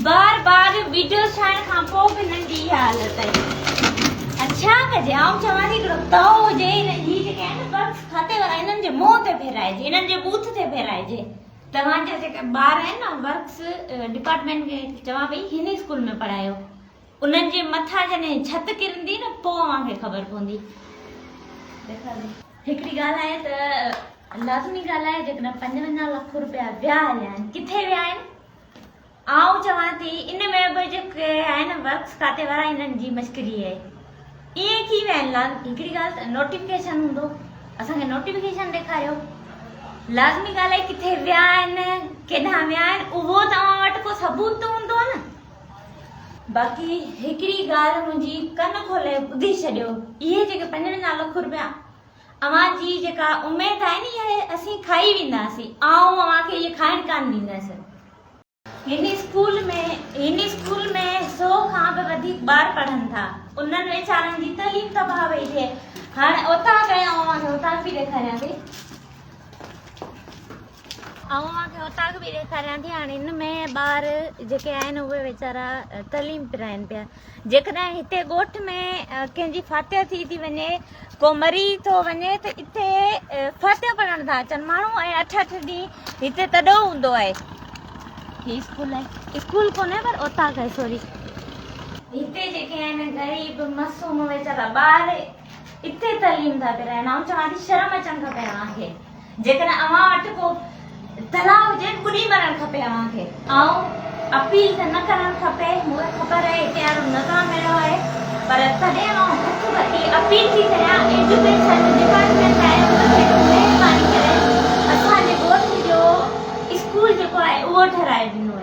بار بار videos ٺاهڻ کان پوء به هنن جي اها حالت آهي. هاڻي ڇا ڪجي؟ آئون چوان ٿي هڪڙو تئو هجي هي جيڪي آهن نه ورڪس کاتي وارا هنن جي منهن تي ڦيرائجي هنن جي ٻوٿ تي ڦيرائجي. توهان جا جيڪي ٻار آهن نه ورڪس ڊپارٽمينٽ کي چوان پئي هن اسڪول ۾ پڙهايو انهن جي مٿان جڏهن ڇت ڪرندي نه پوء اوهان کي خبر پوندي. هڪڙي ڳالهه آهي ته لازمي ڳالهه آهي جيڪڏهن 55 لک روپيا ويا هليا آهن ڪٿي ويا آهن؟ آئون چوان ٿي ان ۾ به جيڪي آهن ورڪس کاتي وارا انهن جي مشڪري آهي ائين ٿي ويا آهن هڪڙي ڳالهه ته نوٽيفڪيشن هوندو اسان کي نوٽيفڪيشن ڏيکاريو لازمي ڳالهه آهي ڪٿي ويا آهن ڪيڏانهن ويا آهن اهو ته اوهان وٽ ڪو ثبوت ته هوندو نه باقي هڪڙي ڳالهه منهنجي ڪن کولي ٻڌي ڇڏيو اهي جيڪي 55 لک روپيا اوهان جي جيڪا اميد آهي نه اها اسين کائي وينداسين آئون اوهان کي اهي کائڻ ڪانه ڏيندس. هن اسڪول ۾ هن اسڪول ۾ سو کان به وڌيڪ ٻار پڙهن ٿا انهن ويچارن جي تعليم تباهه پئي ٿئي هاڻي اوطاق ۽ آئون اوهان کي اوطاق به ڏيکاريان ٿي آئون اوهان کي اوطاق به ڏيکاريان ٿي هاڻي ان ۾ ٻار جيڪي آهن اهي ويچارا تعليم پرائن پيا جيڪڏهن هتي ڳوٺ ۾ ڪنهن جي فاتحه ٿي ٿي وڃي، ڪو مري ٿو وڃي ته اتي فاتحه پڙهڻ ٿا اچن ماڻهو ۽ اٺ اٺ ڏينهن هتي تڏو هوندو آهي. هي اسڪول آهي، اسڪول ڪونهي پر اوطاق آهي سوري. هتي جيڪي آهن غريب معصوم ويچارا ٻار اتي تعليم ٿا پرائن. آئون چوان ٿي شرم اچڻ کپي اوهان کي. جيڪڏهن اوهان وٽ ڪو تلاء هجي ته ٻڏي مرڻ کپي اوهان کي. آئون اپيل ته نه ڪرڻ کپي، مون کي خبر آهي هتي وارو نظام اهڙو آهي، پر تڏهن آئون هٿ ٻڌي اپيل ٿي ڪريان ايجوڪيشن ڊپارٽمينٽ آهي ان کي ته مهرباني ڪري اسان جي ڳوٺ جو اسڪول جيڪو آهي اهو ٺهرائي ڏنو.